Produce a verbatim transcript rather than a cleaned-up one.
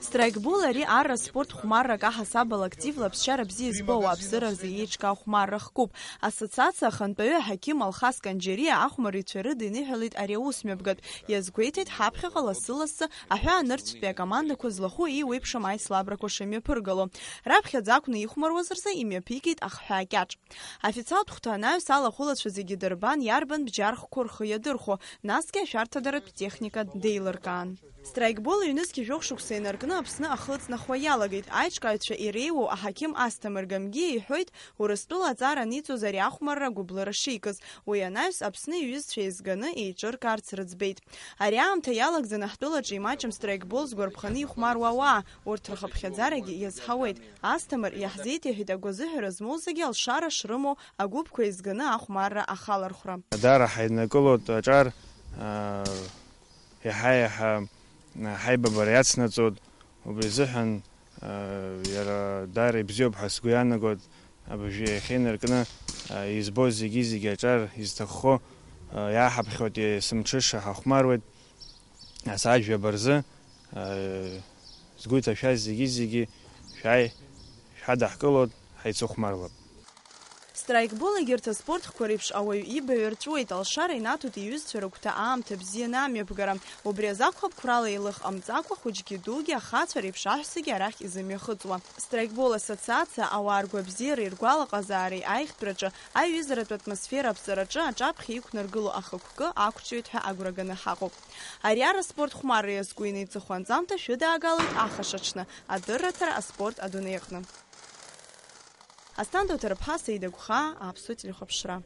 Страйкбол ари арра спорт хәмаррак аҳасабала активла аԥсшьара бзиа избо ауааԥсыра рзы еиҿкаау хәмарра хкуп. Ассоциациа ахантәаҩы аҳақьым Алхас Канџьариа ахәмарыҩцәа рыда иныҳәалеит ари аус мҩаԥгатә. Иазгәеиҭеит ҳаԥхьаҟа лассы-лассы аҳәаанырцәтәи акомандақәа злахәу еиуеиԥшым аицлабрақәа шымҩаԥыргало. Раԥхьаӡа акәны ихәмаруаз рзы имҩаԥигеит ахҳәаа кьаҿ. Официалтә хәҭа анаҩс алахәылацәа зегьы дырбан, иарбан бџьархқәоу рхы иадырхәо, насгьы ашәарҭадаратә техника деилыркаан. Страйкбол ҩнызқь жәохә шықәса инаркны Аԥсны ахы ыҵнахуа иалагеит. Аиҿкааҩцәа иреиуоу аҳақьым Асҭамыр Гамгиа иҳәоит, Урыстәыла аҵара аниҵоз ари ахәмарра агәыблыра шикыз. Уи анаҩс Аԥсны иҩызцәа еизганы еиҿыркаарц рыӡбеит. Ари аамҭа иалагӡаны ҳтәылаҿы имаҷым страйкбол згәарԥханы ихәмаруа ауаа, урҭ рхыԥхьаӡарагьы иазҳауеит. Асҭамыр иаҳзеиҭеиҳәеит агәазыҳәара змоу зегьы алшара шрымоу агәыԥқәа еизганы ахәмарра ахалархәра. Даара ҳаиднакылоит аҿар, аа, иаҳа-иаҳа ҳаибабара иацнаҵоит. Убри азыҳәан, аа, иара даара ибзиоуп ҳәа сгәы иаанагоит. Абыржәы иахьа инаркны, аа, избоз зегьы-зегьы аҿар изҭаххо, аа, иааҳаԥхьоит, есымҽыша ҳахәмаруеит. Асааҭ жәаба рзы, аа, згәы иҭашәаз зегьы-зегьы шәааи, шәҳадаҳкылоит, ҳаицыхәмарлап. Страйкбол егьырҭ аспорт хкқәа реиԥш ауаҩ ибаҩ рҵәуеит, алшара инаҭоит иҩызцәа рыгәҭа аамҭа бзианы амҩаԥгара. Убри азы акәхап, қәрала еилых ҟамҵакәа, хәыҷгьы дугьы, ахацәа реиԥш аҳәсагьы арахь изымҩахыҵуа. Страйкбол ассоциациа ауаа ргәабзиареи ргәалаҟазаареи аиӷьтәраҿы, аиҩызаратә атмосфера аԥҵараҿы аҿаԥхьа иқәнаргыло ахықәкы ақәҿиоит ҳәа агәра ганы ҳаҟоуп. Ари ара спорт хәмарра иазку инеиҵыху анҵамҭа шәыдаагалоит ахашаҽны, адырраҭара аспорт адунеи аҟны. Асҭанда Уҭарԥҳа, Саида Гәхаа, Аԥсуа телехәаԥшра.